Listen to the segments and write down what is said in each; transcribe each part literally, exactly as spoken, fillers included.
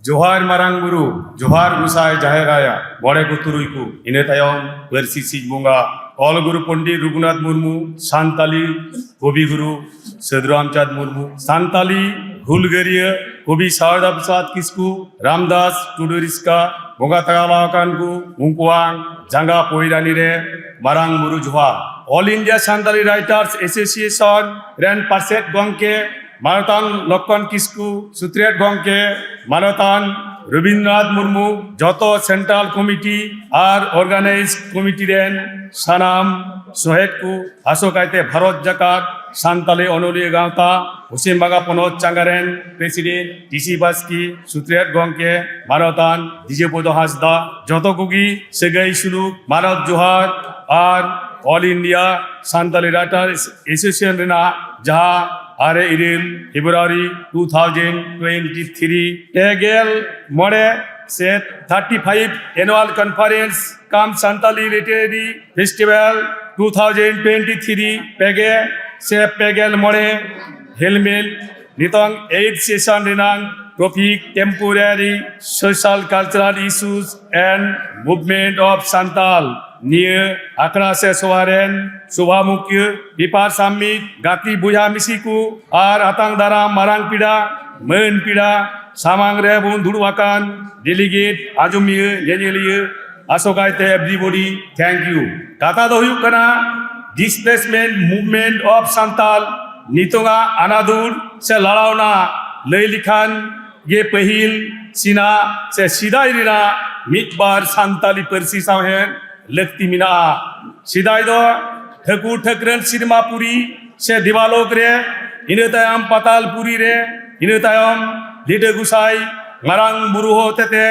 ᱡᱚᱦᱟᱨ ᱢᱟᱨᱟᱝ ᱵᱩᱨᱩ, ᱡᱚᱦᱟᱨ ᱜᱚᱸᱥᱟᱭ ᱡᱟᱦᱮᱨ ᱟᱭᱟ, ᱢᱚᱬᱮ ᱠᱚ ᱛᱩᱨᱩᱭ ᱠᱚ, ᱤᱱᱟᱹ ᱛᱟᱭᱚᱢ ᱯᱟᱹᱨᱥᱤ ᱥᱤᱧ ᱵᱚᱸᱜᱟ᱾ ᱚᱞ ᱜᱩᱨᱩ ᱯᱚᱱᱰᱤᱛ ᱨᱚᱜᱷᱩᱱᱟᱛᱷ ᱢᱩᱨᱢᱩ, ᱥᱟᱱᱛᱟᱞᱤ ᱠᱚᱵᱤ ᱜᱩᱨᱩ ᱥᱟᱹᱫᱷᱩ ᱨᱟᱢᱪᱟᱸᱫᱽ ᱢᱩᱨᱢᱩ, ᱥᱟᱱᱛᱟᱞᱤ ᱦᱩᱞᱜᱟᱹᱨᱤᱭᱟᱹ ᱠᱚᱵᱤ ᱥᱟᱨᱚᱫᱟ ᱯᱨᱚᱥᱟᱫᱽ ᱠᱤᱥᱠᱩ, ᱨᱟᱢᱫᱟᱥ ᱴᱩᱰᱩ ᱨᱤᱥᱠᱟ, ᱵᱚᱸᱜᱟ ᱛᱟᱞᱟ ᱟᱠᱟᱱ ᱠᱚ, ᱩᱱᱠᱩᱣᱟᱜ ᱡᱟᱸᱜᱟ ᱯᱚᱭᱨᱟᱱᱤ ᱨᱮ ᱢᱟᱨᱟᱝ ᱵᱩᱨᱩ ᱡᱚᱦᱟᱨ᱾ All India Santali Writers Association ᱨᱮᱱ ᱯᱟᱨᱥᱮᱛ ᱜᱚᱢᱠᱮ, ᱢᱟᱱᱚᱛᱟᱱ ᱞᱚᱠᱠᱷᱚᱱ ᱠᱤᱥᱠᱩ, ᱥᱩᱛᱨᱮᱛ ᱜᱚᱢᱠᱮ, ᱢᱟᱱᱚᱛᱟᱱ ᱨᱚᱵᱤᱱᱫᱨᱚᱱᱟᱛᱷ ᱢᱩᱨᱢᱩ, ᱡᱚᱛᱚ ᱥᱮᱱᱴᱨᱟᱞ ᱠᱚᱢᱤᱴᱤ ᱟᱨ ᱚᱨᱜᱟᱱᱟᱭᱤᱡ ᱠᱚᱢᱤᱴᱤ ᱨᱮᱱ ᱥᱟᱱᱟᱢ ᱥᱚᱦᱮᱫ ᱠᱚ, ᱟᱥᱚᱠᱟᱭᱛᱮ ᱵᱷᱟᱨᱚᱛ ᱡᱟᱠᱟᱛ ᱥᱟᱱᱛᱟᱞᱤ ᱚᱱᱚᱞᱤᱭᱟᱹ ᱜᱟᱶᱛᱟ, ᱯᱚᱥᱪᱤᱢ ᱵᱟᱝᱜᱟ ᱯᱚᱱᱚᱛ ᱪᱟᱸᱜᱟ ᱨᱮᱱ ᱯᱨᱮᱥᱤᱰᱮᱱᱴ ᱴᱤᱥᱤ ᱵᱟᱥᱠᱮ, ᱥᱩᱛᱨᱮᱛ ᱜᱚᱢᱠᱮ, ᱢᱟᱱᱚᱛᱟᱱ ᱫᱤᱡᱮᱯᱚᱫᱚ ᱦᱟᱸᱥᱫᱟ, ᱡᱚᱛᱚ ᱠᱚᱜᱮ ᱥᱟᱹᱜᱟᱹᱭ ᱥᱩᱞᱩᱠ ᱢᱟᱱᱚᱛ ᱡᱚᱦᱟᱨ ᱟᱨ All India Santali Writers Association ᱨᱮᱱᱟᱜ ᱡᱟᱦᱟᱸ ᱟᱨᱮ ᱤᱨᱟᱹᱞ February two thousand twenty three, ᱯᱮ ᱜᱮᱞ ᱢᱚᱬᱮ ᱥᱮ thirty five annual conference cum Santali Literary Festival two thousand twenty three, ᱯᱮ ᱜᱮ ᱥᱮ ᱯᱮ ᱜᱮᱞ ᱢᱚᱬᱮ ᱦᱮᱞᱢᱮᱞ ᱱᱤᱛᱚᱝ eighth session ᱨᱮᱱᱟᱝ topic Temporary Social Cultural Issues and Movement of Santal ᱱᱤᱭᱟᱹ ᱟᱠᱷᱲᱟ ᱥᱮ ᱥᱚᱵᱷᱟ ᱨᱮᱱ ᱥᱚᱵᱷᱟᱢᱩᱠᱷᱤᱭᱟᱹ, ᱯᱮᱯᱟᱨ ᱥᱟᱵᱢᱤᱴ, ᱜᱟᱛᱮ ᱵᱚᱭᱦᱟ ᱢᱤᱥᱤ ᱠᱚ ᱟᱨ ᱟᱛᱟᱝ ᱫᱟᱨᱟᱢ ᱢᱟᱨᱟᱝ ᱯᱮᱲᱟ, ᱢᱟᱹᱱ ᱯᱮᱲᱟ ᱥᱟᱢᱟᱝ ᱨᱮ ᱵᱚᱱ ᱫᱩᱲᱩᱵ ᱟᱠᱟᱱ ᱰᱮᱞᱤᱜᱮᱴ, ᱟᱸᱡᱚᱢᱤᱭᱟᱹ, ᱧᱮᱧᱮᱞᱤᱭᱟᱹ, ᱟᱥᱚᱠᱟᱭᱛᱮ everybody, thank you᱾ ᱠᱟᱛᱷᱟ ᱫᱚ ᱦᱩᱭᱩᱜ ᱠᱟᱱᱟ, Displacement Movement of Santal ᱱᱤᱛᱚᱝᱟᱜ ᱟᱱᱟᱫᱩᱨ ᱥᱮ ᱞᱟᱲᱟᱣᱱᱟ ᱞᱟᱹᱭ ᱞᱮᱠᱷᱟᱱ ᱜᱮ ᱯᱟᱹᱦᱤᱞ ᱥᱮᱱᱟᱜ ᱥᱮ ᱥᱮᱫᱟᱭ ᱨᱮᱱᱟᱜ ᱢᱤᱫ ᱵᱟᱨ ᱥᱟᱱᱛᱟᱞᱤ ᱯᱟᱹᱨᱥᱤ ᱥᱟᱶᱦᱮᱫ ᱞᱟᱹᱠᱛᱤ ᱢᱮᱱᱟᱜᱼᱟ᱾ ᱥᱮᱫᱟᱭ ᱫᱚ ᱴᱷᱟᱹᱠᱩᱨ ᱴᱷᱟᱹᱠᱨᱟᱹᱱ ᱥᱤᱱᱮᱢᱟᱯᱩᱨᱤ ᱥᱮ ᱫᱮᱵᱟᱞᱳᱠ ᱨᱮ, ᱤᱱᱟᱹ ᱛᱟᱭᱚᱢ ᱯᱟᱛᱟᱞᱯᱩᱨᱤ ᱨᱮ, ᱤᱱᱟᱹ ᱛᱟᱭᱚᱢ ᱞᱤᱴᱟᱹ ᱜᱚᱸᱥᱟᱭ ᱢᱟᱨᱟᱝ ᱵᱩᱨᱩ ᱦᱚᱛᱮᱛᱮ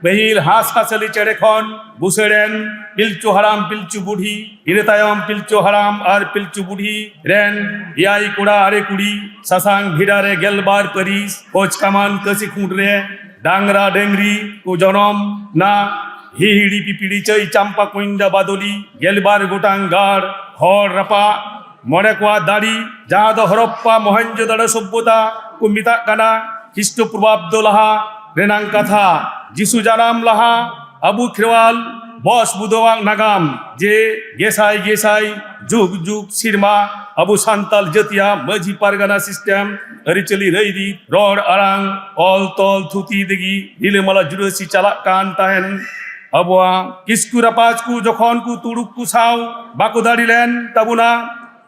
ᱯᱟᱹᱦᱤᱞ ᱦᱟᱸᱥ ᱦᱟᱸᱥᱞᱤ ᱪᱮᱬᱮ ᱠᱷᱚᱱ ᱵᱩᱥᱟᱹᱲ ᱮᱱ ᱯᱤᱞᱪᱩ ᱦᱟᱲᱟᱢ ᱯᱤᱞᱪᱩ ᱵᱩᱰᱷᱤ, ᱤᱱᱟᱹ ᱛᱟᱭᱚᱢ ᱯᱤᱞᱪᱩ ᱦᱟᱲᱟᱢ ᱟᱨ ᱯᱤᱞᱪᱩ ᱵᱩᱰᱷᱤ ᱨᱮᱱ ᱮᱭᱟᱭ ᱠᱚᱲᱟ ᱟᱨᱮ ᱠᱩᱲᱤ, ᱥᱟᱥᱟᱝ ᱵᱷᱮᱰᱟ ᱨᱮ ᱜᱮᱞᱵᱟᱨ ᱯᱟᱹᱨᱤᱥ, ᱠᱳᱪ ᱠᱟᱢᱟᱱ ᱠᱟᱹᱥᱤ ᱠᱷᱩᱸᱴ ᱨᱮ ᱰᱟᱝᱨᱟ ᱰᱟᱹᱝᱨᱤ ᱠᱚ ᱡᱚᱱᱚᱢ ᱱᱟ, ᱦᱤᱦᱤᱲᱤ ᱯᱤᱯᱤᱲᱤ ᱪᱟᱹᱭ ᱪᱟᱢᱯᱟ ᱠᱚᱧᱫᱟ ᱵᱟᱫᱚᱞᱤ, ᱜᱮᱞᱵᱟᱨ ᱜᱚᱴᱟᱝ ᱜᱟᱲ, ᱦᱚᱲ ᱨᱟᱯᱟᱜ, ᱢᱚᱬᱮ ᱠᱚᱣᱟᱜ ᱫᱟᱲᱮ, ᱡᱟᱦᱟᱸ ᱫᱚ ᱦᱚᱨᱚᱯᱯᱟ ᱢᱚᱦᱮᱱᱡᱳᱫᱟᱲᱳ ᱥᱚᱵᱽᱵᱷᱚᱛᱟ ᱠᱚ ᱢᱮᱛᱟᱜ ᱠᱟᱱᱟ, ᱠᱷᱨᱤᱥᱴᱚ ᱯᱩᱨᱵᱟᱵᱫᱚ ᱞᱟᱦᱟ ᱨᱮᱱᱟᱝ ᱠᱟᱛᱷᱟ, ᱡᱤᱥᱩ ᱡᱟᱱᱟᱢ ᱞᱟᱦᱟ ᱟᱵᱚ ᱠᱷᱮᱨᱣᱟᱞ ᱵᱚᱥ ᱵᱩᱫᱟᱹᱣᱟᱜ ᱱᱟᱜᱟᱢ, ᱡᱮ ᱜᱮᱥᱟᱭ ᱜᱮᱥᱟᱭ ᱡᱩᱜᱽ ᱡᱩᱜᱽ ᱥᱮᱨᱢᱟ ᱟᱵᱚ ᱥᱟᱱᱛᱟᱞ ᱡᱟᱹᱛᱤᱭᱟᱜ ᱢᱟᱹᱡᱷᱤ ᱯᱟᱨᱜᱟᱱᱟ system, ᱟᱹᱨᱤᱪᱟᱹᱞᱤ ᱨᱟᱹᱭᱨᱤᱛ, ᱨᱚᱲ ᱟᱲᱟᱝ, ᱚᱞ ᱛᱚᱞ ᱛᱷᱩᱛᱤ ᱛᱮᱜᱮ ᱨᱤᱞᱟᱹᱢᱟᱞᱟ ᱡᱩᱰᱟᱹᱥᱤ ᱪᱟᱞᱟᱜ ᱠᱟᱱ ᱛᱟᱦᱮᱱ᱾ ᱟᱵᱚᱣᱟᱜ ᱠᱤᱥᱠᱩ ᱨᱟᱯᱟᱡᱽ ᱠᱚ ᱡᱚᱠᱷᱚᱱ ᱠᱚ ᱛᱩᱲᱩᱠ ᱠᱚ ᱥᱟᱶ ᱵᱟᱠᱚ ᱫᱟᱲᱮ ᱞᱮᱱ ᱛᱟᱵᱚᱱᱟ,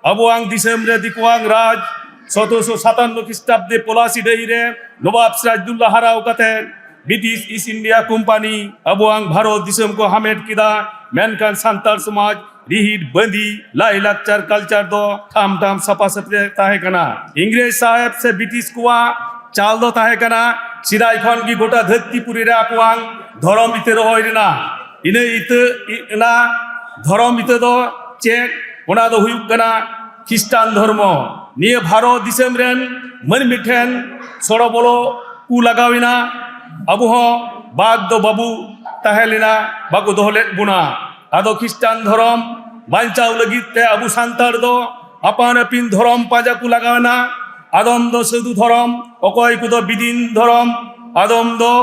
ᱟᱵᱚᱣᱟᱝ ᱫᱤᱥᱚᱢ ᱨᱮ ᱫᱤᱠᱩᱣᱟᱝ ᱨᱟᱡᱽ ᱥᱚᱛᱨᱚᱥᱚ ᱥᱟᱛᱟᱱᱱᱚ ᱠᱷᱨᱤᱥᱴᱟᱵᱫᱮ ᱯᱚᱞᱟᱥᱤᱰᱟᱹᱦᱤ ᱨᱮ ᱱᱚᱵᱟᱵ ᱥᱤᱨᱟᱡᱽᱫᱩᱞᱞᱟ ᱦᱟᱨᱟᱣ ᱠᱟᱛᱮ ᱵᱨᱤᱴᱤᱥ ᱤᱥᱴ ᱤᱱᱰᱤᱭᱟ ᱠᱳᱢᱯᱟᱱᱤ ᱟᱵᱚᱣᱟᱝ ᱵᱷᱟᱨᱚᱛ ᱫᱤᱥᱚᱢ ᱠᱚ ᱦᱟᱢᱮᱴ ᱠᱮᱫᱟ᱾ ᱢᱮᱱᱠᱷᱟᱱ ᱥᱟᱱᱛᱟᱲ ᱥᱚᱢᱟᱡᱽ, ᱨᱤᱦᱤᱴ ᱵᱟᱸᱫᱤ, ᱞᱟᱭ ᱞᱟᱠᱪᱟᱨ, culture ᱫᱚ ᱴᱷᱟᱢ ᱴᱷᱟᱢ ᱥᱟᱯᱷᱟ ᱥᱟᱹᱯᱷᱤ ᱛᱟᱦᱮᱸ ᱠᱟᱱᱟ᱾ ᱤᱝᱨᱮᱡᱽ ᱥᱟᱦᱮᱵᱽ ᱥᱮ ᱵᱨᱤᱴᱤᱥ ᱠᱚᱣᱟᱜ ᱪᱟᱞ ᱫᱚ ᱛᱟᱦᱮᱸ ᱠᱟᱱᱟ ᱥᱮᱫᱟᱭ ᱠᱷᱚᱱ ᱜᱮ ᱜᱚᱴᱟ ᱫᱷᱟᱹᱨᱛᱤ ᱯᱩᱨᱤ ᱨᱮ ᱟᱠᱚᱣᱟᱝ ᱫᱷᱚᱨᱚᱢ ᱤᱛᱟᱹ ᱨᱚᱦᱚᱭ ᱨᱮᱱᱟᱜ᱾ ᱤᱱᱟᱹ ᱤᱛᱟᱹ, ᱚᱱᱟ ᱫᱷᱚᱨᱚᱢ ᱤᱛᱟᱹ ᱫᱚ ᱪᱮᱫ? ᱚᱱᱟ ᱫᱚ ᱦᱩᱭᱩᱜ ᱠᱟᱱᱟ ᱠᱷᱨᱤᱥᱴᱟᱱ ᱫᱷᱚᱨᱢᱚ᱾ ᱱᱤᱭᱟᱹ ᱵᱷᱟᱨᱚᱛ ᱫᱤᱥᱚᱢ ᱨᱮᱱ ᱢᱟᱹᱱᱢᱤ ᱴᱷᱮᱱ ᱥᱚᱲᱚ ᱵᱚᱞᱚ ᱠᱚ ᱞᱟᱜᱟᱣ ᱮᱱᱟ᱾ ᱟᱵᱚ ᱦᱚᱸ ᱵᱟᱫ ᱫᱚ ᱵᱟᱵᱚ ᱛᱟᱦᱮᱸ ᱞᱮᱱᱟ, ᱵᱟᱠᱚ ᱫᱚᱦᱚ ᱞᱮᱫ ᱵᱚᱱᱟ᱾ ᱟᱫᱚ ᱠᱷᱨᱤᱥᱴᱟᱱ ᱫᱷᱚᱨᱚᱢ ᱵᱟᱧᱪᱟᱣ ᱞᱟᱹᱜᱤᱫ ᱛᱮ ᱟᱵᱚ ᱥᱟᱱᱛᱟᱲ ᱫᱚ ᱟᱯᱟᱱ ᱟᱹᱯᱤᱱ ᱫᱷᱚᱨᱚᱢ ᱯᱟᱸᱡᱟ ᱠᱚ ᱞᱟᱜᱟᱣ ᱮᱱᱟ᱾ ᱟᱫᱚᱢ ᱫᱚ ᱥᱟᱹᱫᱷᱩ ᱫᱷᱚᱨᱚᱢ, ᱚᱠᱚᱭ ᱠᱚᱫᱚ ᱵᱤᱫᱤᱱ ᱫᱷᱚᱨᱚᱢ, ᱟᱫᱚᱢ ᱫᱚ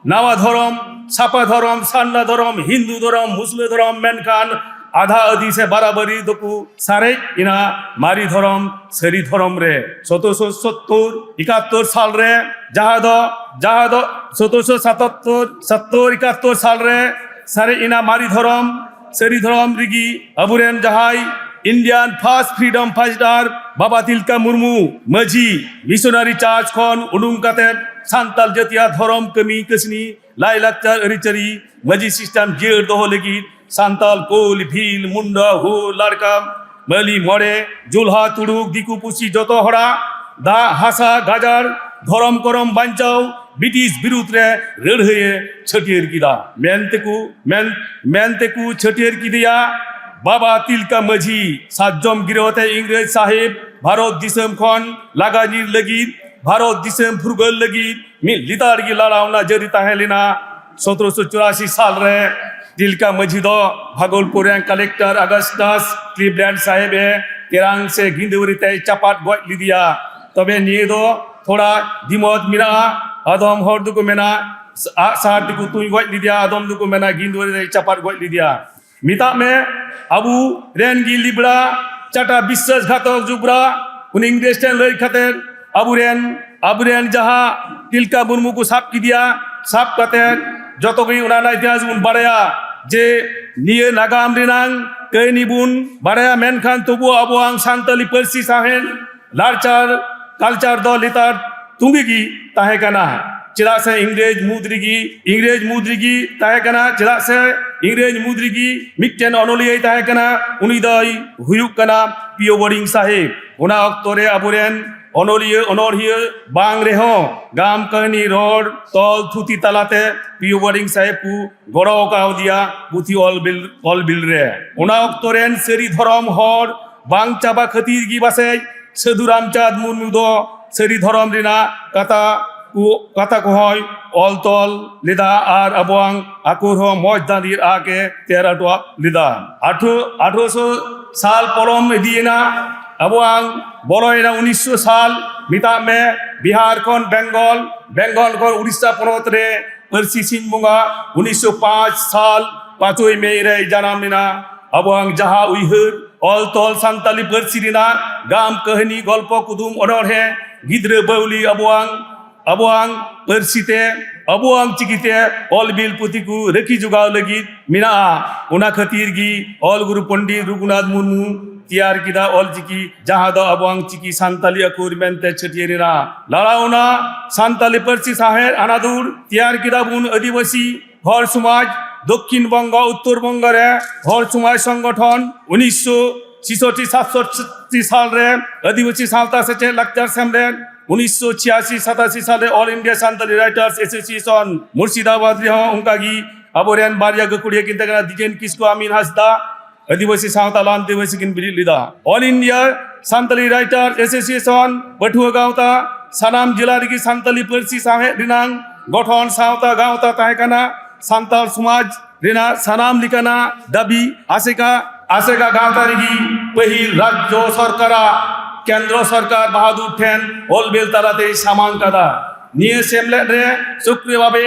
ᱱᱟᱣᱟ ᱫᱷᱚᱨᱚᱢ, ᱥᱟᱯᱟ ᱫᱷᱚᱨᱚᱢ, ᱥᱟᱨᱱᱟ ᱫᱷᱚᱨᱚᱢ, ᱦᱤᱱᱫᱩ ᱫᱷᱚᱨᱚᱢ, ᱢᱩᱥᱞᱟᱹ ᱫᱷᱚᱨᱚᱢ, ᱢᱮᱱᱠᱷᱟᱱ ᱟᱫᱷᱟ ᱟᱹᱫᱷᱤ ᱥᱮ ᱵᱟᱨᱟᱵᱟᱹᱨᱤ ᱫᱚᱠᱚ ᱥᱟᱨᱮᱡ ᱮᱱᱟ ᱢᱟᱨᱮ ᱫᱷᱚᱨᱚᱢ, ᱥᱟᱹᱨᱤ ᱫᱷᱚᱨᱚᱢ ᱨᱮ᱾ ᱥᱚᱛᱨᱚᱥᱚ ᱥᱚᱛᱛᱚᱨ ᱮᱠᱟᱛᱛᱚᱨ ᱥᱟᱞ ᱨᱮ, ᱡᱟᱦᱟᱸ ᱫᱚ, ᱡᱟᱦᱟᱸ ᱫᱚ ᱥᱚᱛᱨᱚᱥᱚ ᱥᱟᱛᱟᱛᱛᱚᱨ, ᱥᱚᱛᱛᱚᱨ ᱮᱠᱟᱛᱛᱚᱨ ᱥᱟᱞ ᱨᱮ ᱥᱟᱨᱮᱡ ᱮᱱᱟ ᱢᱟᱨᱮ ᱫᱷᱚᱨᱚᱢ, ᱥᱟᱹᱨᱤ ᱫᱷᱚᱨᱚᱢ ᱨᱮᱜᱮ ᱟᱵᱚᱨᱮᱱ ᱡᱟᱦᱟᱸᱭ Indian first freedom fighter ᱵᱟᱵᱟ ᱛᱤᱞᱠᱟᱹ ᱢᱩᱨᱢᱩ ᱢᱟᱹᱡᱷᱤ ᱢᱤᱥᱚᱱᱟᱨᱤ ᱪᱟᱨᱪ ᱠᱷᱚᱱ ᱩᱰᱩᱝ ᱠᱟᱛᱮ ᱥᱟᱱᱛᱟᱞ ᱡᱟᱹᱛᱤᱭᱟᱜ ᱫᱷᱚᱨᱚᱢ ᱠᱟᱹᱢᱤ ᱠᱟᱹᱥᱱᱤ, ᱞᱟᱭᱼᱞᱟᱠᱪᱟᱨ, ᱟᱹᱨᱤᱪᱟᱹᱞᱤ, ᱢᱟᱹᱡᱷᱤ system ᱡᱤᱭᱟᱹᱲ ᱫᱚᱦᱚ ᱞᱟᱹᱜᱤᱫ ᱥᱟᱱᱛᱟᱞ ᱠᱳᱞ, ᱵᱷᱤᱞ, ᱢᱩᱱᱰᱟ, ᱦᱳ, ᱞᱟᱲᱠᱟ, ᱢᱟᱹᱞᱤ, ᱢᱚᱬᱮ, ᱡᱩᱞᱦᱟ, ᱛᱩᱲᱩᱠ, ᱫᱤᱠᱩ, ᱯᱩᱥᱤ ᱡᱚᱛᱚ ᱦᱚᱲᱟᱜ ᱫᱟᱜ, ᱦᱟᱥᱟ, ᱜᱟᱡᱟᱲ, ᱫᱷᱚᱨᱚᱢ ᱠᱚᱨᱚᱢ ᱵᱟᱧᱪᱟᱣ ᱵᱨᱤᱴᱤᱥ ᱵᱤᱨᱩᱫᱷ ᱨᱮ ᱞᱟᱹᱲᱦᱟᱹᱭᱮ ᱪᱷᱟᱹᱴᱭᱟᱹᱨ ᱠᱮᱫᱟ᱾ ᱢᱮᱱ ᱛᱮᱠᱚ, ᱢᱮᱱ, ᱢᱮᱱ ᱛᱮᱠᱚ ᱪᱷᱟᱹᱴᱭᱟᱹᱨ ᱠᱮᱫᱮᱭᱟ ᱵᱟᱵᱟ ᱛᱤᱞᱠᱟᱹ ᱢᱟᱹᱡᱷᱤ᱾ ᱥᱟᱨᱡᱚᱢ ᱜᱤᱨᱟᱹ ᱟᱛᱮ ᱤᱝᱨᱮᱡᱽ ᱥᱟᱦᱮᱵᱽ ᱵᱷᱟᱨᱚᱛ ᱫᱤᱥᱚᱢ ᱠᱷᱚᱱ ᱞᱟᱜᱟ ᱧᱤᱨ ᱞᱟᱹᱜᱤᱫ, ᱵᱷᱟᱨᱚᱛ ᱫᱤᱥᱚᱢ ᱯᱷᱩᱨᱜᱟᱹᱞ ᱞᱟᱹᱜᱤᱫ ᱢᱤᱫ ᱞᱮᱛᱟᱲ ᱜᱮ ᱞᱟᱲᱟᱣᱱᱟ ᱡᱟᱹᱨᱤ ᱛᱟᱦᱮᱸ ᱞᱮᱱᱟ᱾ ᱥᱚᱛᱨᱚᱥᱚ ᱪᱩᱨᱟᱥᱤ ᱥᱟᱞ ᱨᱮ ᱛᱤᱞᱠᱟ ᱢᱟᱹᱡᱷᱤ ᱫᱚ ᱵᱷᱟᱜᱚᱞᱯᱩᱨ ᱨᱮᱱ ᱠᱟᱞᱮᱠᱴᱚᱨ ᱟᱜᱟᱥᱴᱟᱥ ᱠᱞᱤᱵᱞᱮᱱᱰ ᱥᱟᱦᱮᱵᱽ ᱮ ᱛᱮᱨᱟᱝ ᱥᱮ ᱜᱤᱸᱫᱟᱹᱣᱨᱤ ᱛᱮᱭ ᱪᱟᱯᱟᱫ ᱜᱚᱡ ᱞᱮᱫᱮᱭᱟ᱾ ᱛᱚᱵᱮ ᱱᱤᱭᱟᱹ ᱫᱚ ᱛᱷᱚᱲᱟ ᱫᱤᱢᱚᱛ ᱢᱮᱱᱟᱜᱼᱟ᱾ ᱟᱫᱚᱢ ᱦᱚᱲ ᱫᱚᱠᱚ ᱢᱮᱱᱟ, ᱟᱜ ᱥᱟᱨ ᱛᱮᱠᱚ ᱛᱩᱧ ᱜᱚᱡ ᱞᱮᱫᱮᱭᱟ, ᱟᱫᱚᱢ ᱫᱚᱠᱚ ᱢᱮᱱᱟ, ᱜᱤᱸᱫᱽᱣᱟᱹ ᱨᱮ ᱪᱟᱯᱟᱫ ᱜᱚᱡ ᱞᱮᱫᱮᱭᱟ᱾ ᱢᱮᱛᱟᱜ ᱢᱮ, ᱟᱵᱚ ᱨᱮᱱ ᱜᱮ ᱞᱤᱵᱲᱟ ᱪᱟᱴᱟ ᱵᱤᱥᱥᱟᱥᱜᱷᱟᱛᱚᱠ ᱡᱩᱵᱽᱨᱟ, ᱩᱱᱤ ᱤᱝᱨᱮᱡᱽ ᱴᱷᱮᱱ ᱞᱟᱹᱭ ᱠᱟᱛᱮ ᱟᱵᱚᱨᱮᱱ, ᱟᱵᱚᱨᱮᱱ ᱡᱟᱦᱟᱸ ᱛᱤᱞᱠᱟ ᱢᱩᱨᱢᱩ ᱠᱚ ᱥᱟᱵ ᱠᱮᱫᱮᱭᱟ, ᱥᱟᱵ ᱠᱟᱛᱮ ᱡᱚᱛᱚ ᱜᱮ ᱚᱱᱟ ᱨᱮᱱᱟᱜ ᱤᱛᱤᱦᱟᱥ ᱵᱚᱱ ᱵᱟᱲᱟᱭᱟ ᱡᱮ ᱱᱤᱭᱟᱹ ᱱᱟᱜᱟᱢ ᱨᱮᱱᱟᱝ ᱠᱟᱹᱦᱱᱤ ᱵᱚᱱ ᱵᱟᱲᱟᱭᱟ, ᱢᱮᱱᱠᱷᱟᱱ ᱛᱚᱵᱩ ᱟᱵᱚᱣᱟᱝ ᱥᱟᱱᱛᱟᱞᱤ ᱯᱟᱹᱨᱥᱤ ᱥᱟᱶᱦᱮᱫ ᱞᱟᱲᱪᱟᱨ, ᱠᱟᱞᱪᱟᱨ ᱫᱚ ᱞᱮᱛᱟᱲ ᱛᱩᱸᱜᱤ ᱜᱮ ᱛᱟᱦᱮᱸ ᱠᱟᱱᱟ᱾ ᱪᱮᱫᱟᱜ ᱥᱮ ᱤᱝᱨᱮᱡᱽ ᱢᱩᱫᱽ ᱨᱮᱜᱮ, ᱤᱝᱨᱮᱡᱽ ᱢᱩᱫᱽ ᱨᱮᱜᱮ ᱛᱟᱦᱮᱸ ᱠᱟᱱᱟ᱾ ᱪᱮᱫᱟᱜ ᱥᱮ ᱤᱝᱨᱮᱡᱽ ᱢᱩᱫᱽ ᱨᱮᱜᱮ ᱢᱤᱫᱴᱮᱱ ᱚᱱᱚᱞᱤᱭᱟᱹᱭ ᱛᱟᱦᱮᱸ ᱠᱟᱱᱟ, ᱩᱱᱤ ᱫᱚᱭ ᱦᱩᱭᱩᱜ ᱠᱟᱱᱟ ᱯᱤᱭᱳ ᱵᱳᱨᱰᱤᱝ ᱥᱟᱦᱮᱵᱽ᱾ ᱚᱱᱟ ᱚᱠᱛᱚ ᱨᱮ ᱟᱵᱚᱨᱮᱱ ᱚᱱᱚᱞᱤᱭᱟᱹ, ᱚᱱᱚᱲᱦᱤᱭᱟᱹ ᱵᱟᱝ ᱨᱮᱦᱚᱸ, ᱜᱟᱢ ᱠᱟᱹᱦᱱᱤ, ᱨᱚᱲ, ᱛᱚᱞ, ᱛᱷᱩᱛᱤ ᱛᱟᱞᱟᱛᱮ ᱯᱤᱭᱳ ᱵᱳᱨᱰᱤᱝ ᱥᱟᱦᱮᱵᱽ ᱠᱚ ᱜᱚᱲᱚ ᱠᱟᱣᱫᱮᱭᱟ ᱯᱩᱛᱷᱤ ᱚᱞ ᱵᱤᱞ, ᱚᱞ ᱵᱤᱞ ᱨᱮ᱾ ᱚᱱᱟ ᱚᱠᱛᱚ ᱨᱮᱱ ᱥᱟᱹᱨᱤ ᱫᱷᱚᱨᱚᱢ ᱦᱚᱲ ᱵᱟᱝ ᱪᱟᱵᱟ ᱠᱷᱟᱹᱛᱤᱨ ᱜᱮ ᱯᱟᱥᱮᱡ ᱥᱟᱹᱫᱷᱩ ᱨᱟᱢᱪᱟᱸᱫᱽ ᱢᱩᱨᱢᱩ ᱫᱚ ᱥᱟᱹᱨᱤ ᱫᱷᱚᱨᱚᱢ ᱨᱮᱱᱟᱜ ᱠᱟᱛᱷᱟ ᱠᱚ, ᱠᱟᱛᱷᱟ ᱠᱚᱦᱚᱸᱭ ᱚᱞ ᱛᱚᱞ ᱞᱮᱫᱟ ᱟᱨ ᱟᱵᱚᱣᱟᱝ ᱟᱠᱷᱚᱨ ᱦᱚᱸ ᱢᱚᱡᱽ ᱫᱟᱸᱫᱤ ᱟᱜ ᱮ ᱛᱮᱭᱟᱨ ᱦᱚᱴᱚ ᱞᱮᱫᱟ᱾ ᱟᱴᱷᱨᱚ, ᱟᱴᱷᱨᱚᱥᱚ ᱥᱟᱞ ᱯᱚᱞᱚᱢ ᱤᱫᱤᱭᱮᱱᱟ᱾ ᱟᱵᱚᱣᱟᱝ ᱵᱚᱞᱚᱭᱮᱱᱟ ᱩᱱᱤᱥᱥᱚ ᱥᱟᱞ, ᱢᱮᱛᱟᱜ ᱢᱮ ᱵᱤᱦᱟᱨ ᱠᱷᱚᱱ ᱵᱮᱝᱜᱚᱞ, ᱵᱮᱝᱜᱚᱞ ᱠᱷᱚᱱ ᱩᱲᱤᱥᱥᱟ ᱯᱚᱱᱚᱛ ᱨᱮ ᱯᱟᱹᱨᱥᱤ ᱥᱤᱧ ᱵᱚᱸᱜᱟ ᱩᱱᱤᱥᱥᱚ ᱯᱟᱸᱪ ᱥᱟᱞ ᱯᱟᱸᱪᱚᱭ ᱢᱮ ᱨᱮᱭ ᱡᱟᱱᱟᱢ ᱞᱮᱱᱟ᱾ ᱟᱵᱚᱣᱟᱝ ᱡᱟᱦᱟᱸ ᱩᱭᱦᱟᱹᱨ ᱚᱞ ᱛᱚᱞ ᱥᱟᱱᱛᱟᱞᱤ ᱯᱟᱹᱨᱥᱤ ᱨᱮᱱᱟᱜ ᱜᱟᱢ, ᱠᱟᱹᱦᱱᱤ, ᱜᱚᱞᱯᱚ, ᱠᱩᱫᱩᱢ, ᱚᱱᱚᱬᱦᱮ, ᱜᱤᱫᱽᱨᱟᱹ ᱵᱟᱹᱣᱞᱤ ᱟᱵᱚᱣᱟᱝ, ᱟᱵᱚᱣᱟᱝ ᱯᱟᱹᱨᱥᱤ ᱛᱮ, ᱟᱵᱚᱣᱟᱝ ᱪᱤᱠᱤ ᱛᱮ ᱚᱞ ᱵᱤᱞ ᱯᱩᱛᱷᱤ ᱠᱚ ᱨᱟᱹᱠᱷᱤ ᱡᱚᱜᱟᱣ ᱞᱟᱹᱜᱤᱫ ᱢᱮᱱᱟᱜᱼᱟ᱾ ᱚᱱᱟ ᱠᱷᱟᱹᱛᱤᱨ ᱜᱮ ᱚᱞ ᱜᱩᱨᱩ ᱯᱚᱱᱰᱤᱛ ᱨᱚᱜᱷᱩᱱᱟᱛᱷ ᱢᱩᱨᱢᱩ ᱛᱮᱭᱟᱨ ᱠᱮᱫᱟ ᱚᱞ ᱪᱤᱠᱤ, ᱡᱟᱦᱟᱸ ᱫᱚ ᱟᱵᱚᱣᱟᱝ ᱪᱤᱠᱤ ᱥᱟᱱᱛᱟᱞᱤ ᱟᱠᱷᱚᱨ ᱢᱮᱱᱛᱮ ᱪᱷᱟᱹᱴᱭᱟᱹᱨ ᱮᱱᱟ᱾ ᱞᱟᱲᱟᱣᱱᱟ ᱥᱟᱱᱛᱟᱞᱤ ᱯᱟᱹᱨᱥᱤ ᱥᱟᱶᱦᱮᱫ ᱟᱱᱟᱫᱩᱨ, ᱛᱮᱭᱟᱨ ᱠᱮᱫᱟ ᱵᱚᱱ ᱟᱹᱫᱤᱵᱟᱹᱥᱤ ᱦᱚᱲ ᱥᱚᱢᱟᱡᱽ, ᱫᱚᱠᱠᱷᱤᱱ ᱵᱚᱝᱜᱚ, ᱩᱛᱛᱚᱨ ᱵᱚᱝᱜᱚ ᱨᱮ ᱦᱚᱲ ᱥᱚᱢᱟᱡᱽ ᱥᱚᱝᱜᱚᱴᱷᱚᱱ, ᱩᱱᱤᱥᱥᱚ ᱪᱷᱤᱥᱚᱴᱴᱤ ᱥᱟᱛᱥᱚᱴᱴᱤ ᱥᱟᱞ ᱨᱮ ᱟᱹᱫᱤᱵᱟᱹᱥᱤ ᱥᱟᱶᱛᱟ ᱥᱮᱪᱮᱫ ᱞᱟᱠᱪᱟᱨ ᱥᱮᱢᱞᱮᱫ, ᱩᱱᱤᱥᱥᱚ ᱪᱷᱤᱭᱟᱥᱤ ᱥᱟᱛᱟᱥᱤ ᱥᱟᱞ ᱨᱮ All India Santali Writers Association, Murshidabad ᱨᱮᱦᱚᱸ ᱚᱱᱠᱟ ᱜᱮ ᱟᱵᱚᱨᱮᱱ ᱵᱟᱨᱭᱟ ᱜᱟᱹᱠᱷᱩᱲᱤᱭᱟᱹ ᱠᱤᱱ ᱛᱟᱦᱮᱸ ᱠᱟᱱᱟ, ᱫᱤᱡᱮᱱ ᱠᱤᱥᱠᱩ, ᱟᱢᱤᱱ ᱦᱟᱸᱥᱫᱟ, ᱟᱹᱫᱤᱵᱟᱹᱥᱤ ᱥᱟᱶᱛᱟ ᱞᱟᱦᱟᱱᱛᱤ ᱵᱟᱹᱭᱥᱤ ᱠᱤᱱ ᱵᱮᱨᱮᱫ ᱞᱮᱫᱟ᱾ All India Santali Writers Association, ᱯᱟᱹᱴᱷᱩᱣᱟᱹ ᱜᱟᱶᱛᱟ, ᱥᱟᱱᱟᱢ ᱡᱮᱞᱟ ᱨᱮᱜᱮ ᱥᱟᱱᱛᱟᱞᱤ ᱯᱟᱹᱨᱥᱤ ᱥᱟᱶᱦᱮᱫ ᱨᱮᱱᱟᱝ ᱜᱚᱴᱷᱚᱱ ᱥᱟᱶᱛᱟ ᱜᱟᱶᱛᱟ ᱛᱟᱦᱮᱸ ᱠᱟᱱᱟ᱾ ᱥᱟᱱᱛᱟᱲ ᱥᱚᱢᱟᱡᱽ ᱨᱮᱱᱟᱜ ᱥᱟᱱᱟᱢ ᱞᱮᱠᱟᱱᱟᱜ ᱫᱟᱹᱵᱤ ᱟᱥᱮᱠᱟ, ᱟᱥᱮᱠᱟ ᱜᱟᱶᱛᱟ ᱨᱮᱜᱮ ᱯᱟᱹᱦᱤᱞ ᱨᱟᱡᱽᱡᱚ ᱥᱚᱨᱠᱟᱨᱟᱜ, ᱠᱮᱱᱫᱨᱚ ᱥᱚᱨᱠᱟᱨ ᱵᱟᱦᱟᱫᱩᱨ ᱴᱷᱮᱱ ᱚᱞ ᱵᱤᱞ ᱛᱟᱞᱟᱛᱮᱭ ᱥᱟᱢᱟᱝ ᱠᱟᱫᱟ᱾ ᱱᱤᱭᱟᱹ ᱥᱮᱢᱞᱮᱫ ᱨᱮ ᱥᱚᱠᱨᱤᱭᱚ ᱵᱷᱟᱵᱮ